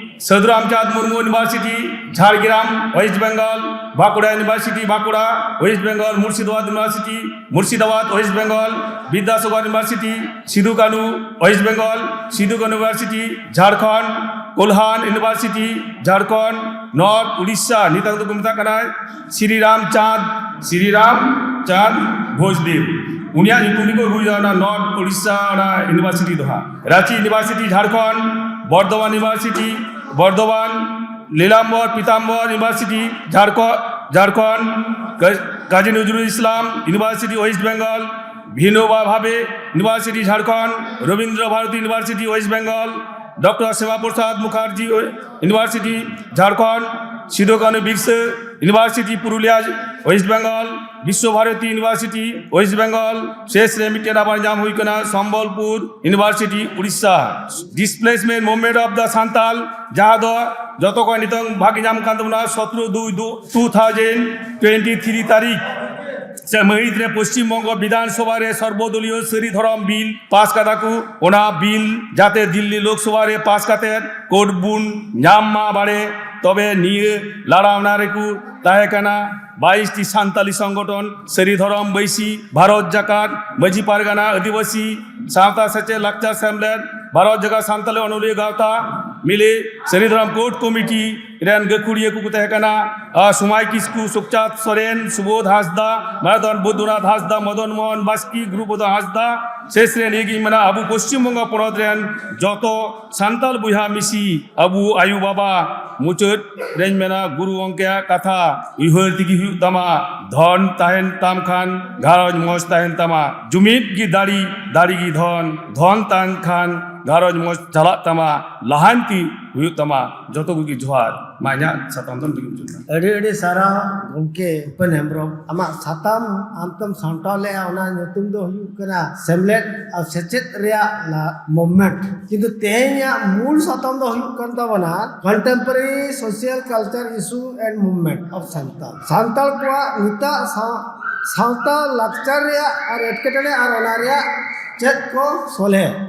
Sadhu Ramchand Murmu University, Jhargram, West Bengal, Bankura University, Bankura, West Bengal, Murshidabad University, Murshidabad, West Bengal, Vidyasagar University, Sidhu Kanu, West Bengal, Sidhu Kanu University, Jharkhand, Kolhan University, Jharkhand, North Orissa, ᱱᱤᱛᱚᱜ ᱫᱚᱠᱚ ᱢᱮᱛᱟᱜ ᱠᱟᱱᱟ ᱥᱨᱤ ᱨᱟᱢ ᱪᱟᱸᱫᱽ, ᱥᱨᱤ ᱨᱟᱢ ᱪᱟᱸᱫᱽ ᱵᱷᱳᱡᱽᱫᱮᱵᱽ, ᱩᱱᱤᱭᱟᱜ ᱧᱩᱛᱩᱢ ᱛᱮᱠᱚ ᱦᱩᱭᱩᱜᱼᱟ ᱚᱱᱟ ᱱᱚᱨᱛᱷ ᱳᱰᱤᱥᱟ ᱚᱱᱟ ᱤᱭᱩᱱᱤᱵᱷᱟᱨᱥᱤᱴᱤ ᱫᱚ ᱦᱟᱸᱜ᱾ Ranchi University Jharkhand, Bardhaman University Bardhaman, Nilamber Pitamber University Jharkhand, Jharkhand, ᱠᱟ-, Kazi Nazrul Islam University West Bengal, Vinoba Bhave University Jharkhand, Rabindra Bharati University West Bengal, doctor Shyama Prasad Mukherjee University Jharkhand, Sidhu Kanhu Birsa University Purulia West Bengal, Visva Bharati University West Bengal, ᱥᱮᱥ ᱨᱮ ᱢᱤᱫᱴᱮᱱ ᱟᱵᱟᱨ ᱧᱟᱢ ᱦᱩᱭ ᱠᱟᱱᱟ Sambalpur University Orissa. Displacement Movement of the Santal, ᱡᱟᱦᱟᱸ ᱫᱚ ᱡᱚᱛᱚ ᱠᱷᱚᱱ ᱱᱤᱛᱚᱝ ᱵᱷᱟᱜᱮ ᱧᱟᱢ ᱠᱟᱱ ᱛᱟᱵᱚᱱᱟ ᱥᱚᱛᱨᱚ ᱫᱩᱭ ᱴᱩ ᱛᱷᱟᱣᱡᱮᱱᱰ ᱴᱩᱭᱮᱱᱴᱤ ᱛᱷᱨᱤ ᱛᱟᱹᱨᱤᱠᱷ ᱥᱮ ᱢᱟᱹᱦᱤᱛ ᱨᱮ ᱯᱚᱥᱪᱤᱢ ᱵᱚᱝᱜᱚ ᱵᱤᱫᱷᱟᱱ ᱥᱚᱵᱷᱟ ᱨᱮ ᱥᱚᱨᱵᱚᱫᱚᱞᱤᱭᱚ ᱥᱟᱹᱨᱤ ᱫᱷᱚᱨᱚᱢ ᱵᱤᱞ ᱯᱟᱥ ᱠᱟᱫᱟ ᱠᱚ᱾ ᱚᱱᱟ ᱵᱤᱞ ᱡᱟᱛᱮ ᱫᱤᱞᱞᱤ ᱞᱳᱠᱥᱚᱵᱷᱟ ᱨᱮ ᱯᱟᱥ ᱠᱟᱛᱮ ᱠᱳᱰ ᱵᱚᱱ ᱧᱟᱢ ᱢᱟ ᱵᱟᱲᱮ, ᱛᱚᱵᱮ ᱱᱤᱭᱟᱹ ᱞᱟᱲᱟᱣᱱᱟ ᱨᱮᱠᱚ ᱛᱟᱦᱮᱸ ᱠᱟᱱᱟ ᱵᱟᱭᱤᱥ ᱴᱤ ᱥᱟᱱᱛᱟᱞᱤ ᱥᱚᱝᱜᱚᱴᱷᱚᱱ, ᱥᱟᱹᱨᱤ ᱫᱷᱚᱨᱚᱢ ᱵᱟᱹᱭᱥᱤ, ᱵᱷᱟᱨᱚᱛ ᱡᱟᱠᱟᱛ ᱢᱟᱹᱡᱷᱤ ᱯᱟᱨᱜᱟᱱᱟ, ᱟᱹᱫᱤᱵᱟᱹᱥᱤ ᱥᱟᱶᱛᱟ ᱥᱮᱪᱮᱫ ᱞᱟᱠᱪᱟᱨ ᱥᱮᱢᱞᱮᱫ, ᱵᱷᱟᱨᱚᱛ ᱡᱟᱠᱟᱛ ᱥᱟᱱᱛᱟᱞᱤ ᱚᱱᱚᱞᱤᱭᱟᱹ ᱜᱟᱶᱛᱟ, ᱢᱤᱞᱮ, ᱥᱟᱹᱨᱤ ᱫᱷᱚᱨᱚᱢ ᱠᱳᱰ ᱠᱚᱢᱤᱴᱤ ᱨᱮᱱ ᱜᱟᱹᱠᱷᱩᱲᱤᱭᱟᱹ ᱠᱚᱠᱚ ᱛᱟᱦᱮᱸ ᱠᱟᱱᱟ, ᱟᱨ ᱥᱚᱢᱟᱭ ᱠᱤᱥᱠᱩ, ᱥᱩᱠᱪᱟᱸᱫᱽ ᱥᱚᱨᱮᱱ, ᱥᱩᱵᱳᱫᱷ ᱦᱟᱸᱥᱫᱟ, ᱢᱟᱱᱚᱛᱟᱱ ᱵᱩᱫᱷᱩᱱᱟᱛᱷ ᱦᱟᱸᱥᱫᱟ, ᱢᱚᱫᱚᱱ ᱢᱳᱦᱚᱱ ᱵᱟᱥᱠᱮ, ᱜᱩᱨᱩᱯᱚᱫᱚ ᱦᱟᱸᱥᱫᱟ᱾ ᱥᱮᱥ ᱨᱮ ᱱᱤᱭᱟᱹᱜᱤᱧ ᱢᱮᱱᱟ, ᱟᱵᱚ ᱯᱚᱥᱪᱤᱢ ᱵᱚᱝᱜᱚ ᱯᱚᱱᱚᱛ ᱨᱮᱱ ᱡᱚᱛᱚ ᱥᱟᱱᱛᱟᱞ ᱵᱚᱭᱦᱟ ᱢᱤᱥᱤ, ᱟᱵᱚ ᱟᱭᱳ ᱵᱟᱵᱟ, ᱢᱩᱪᱟᱹᱫ ᱨᱮᱧ ᱢᱮᱱᱟ, ᱜᱩᱨᱩ ᱜᱚᱢᱠᱮᱭᱟᱜ ᱠᱟᱛᱷᱟ ᱩᱭᱦᱟᱹᱨ ᱛᱮᱜᱮ ᱦᱩᱭᱩᱜ ᱛᱟᱢᱟ᱾ ᱫᱷᱚᱱ ᱛᱟᱦᱮᱱ ᱛᱟᱢ ᱠᱷᱟᱱ ᱜᱷᱟᱨᱚᱸᱡᱽ ᱢᱚᱡᱽ ᱛᱟᱦᱮᱱ ᱛᱟᱢᱟ᱾ ᱡᱩᱢᱤᱫ ᱜᱮ ᱫᱟᱲᱮ, ᱫᱟᱲᱮ ᱜᱮ ᱫᱷᱚᱱ, ᱫᱷᱚᱱ ᱛᱟᱦᱮᱱ ᱠᱷᱟᱱ ᱜᱷᱟᱨᱚᱸᱡᱽ ᱢᱚᱡᱽ ᱪᱟᱞᱟᱜ ᱛᱟᱢᱟ, ᱞᱟᱦᱟᱱᱛᱤ ᱦᱩᱭᱩᱜ ᱛᱟᱢᱟ᱾ ᱡᱚᱛᱚ ᱠᱚᱜᱮ ᱡᱚᱦᱟᱨ᱾ ᱢᱟ ᱤᱧᱟᱹᱜ ᱥᱟᱛᱟᱢ ᱫᱚ ᱱᱚᱰᱮ ᱜᱮ ᱢᱩᱪᱟᱹᱫ ᱮᱱᱟ᱾ ᱟᱹᱰᱤ ᱟᱹᱰᱤ ᱥᱟᱨᱦᱟᱣ ᱜᱚᱢᱠᱮ ᱩᱯᱮᱱ ᱦᱮᱢᱵᱨᱚᱢ, ᱟᱢᱟᱜ ᱥᱟᱛᱟᱢ ᱟᱢ ᱛᱮᱢ ᱥᱟᱢᱴᱟᱣ ᱞᱮᱜᱼᱟ, ᱚᱱᱟ ᱧᱩᱛᱩᱢ ᱫᱚ ᱦᱩᱭᱩᱜ ᱠᱟᱱᱟ ᱥᱮᱢᱞᱮᱫ ᱟᱨ ᱥᱮᱪᱮᱫ ᱨᱮᱭᱟᱜ ᱢᱩᱵᱷᱢᱮᱱᱴ᱾ ᱠᱤᱱᱛᱩ ᱛᱮᱦᱮᱧᱟᱜ ᱢᱩᱞ ᱥᱟᱛᱟᱢ ᱫᱚ ᱦᱩᱭᱩᱜ ᱠᱟᱱ ᱛᱟᱵᱚᱱᱟ Contemporary Social Culture Issue and Movement of Santal. Santal ᱠᱚᱣᱟᱜ ᱱᱤᱛᱟᱜ ᱥᱟᱶ-, ᱥᱟᱶᱛᱟ ᱞᱟᱠᱪᱟᱨ ᱨᱮᱭᱟᱜ ᱟᱨ ᱮᱴᱠᱮᱴᱚᱬᱮ ᱟᱨ ᱚᱱᱟ ᱨᱮᱭᱟᱜ ᱪᱮᱫ ᱠᱚ ᱥᱚᱞᱦᱮ᱾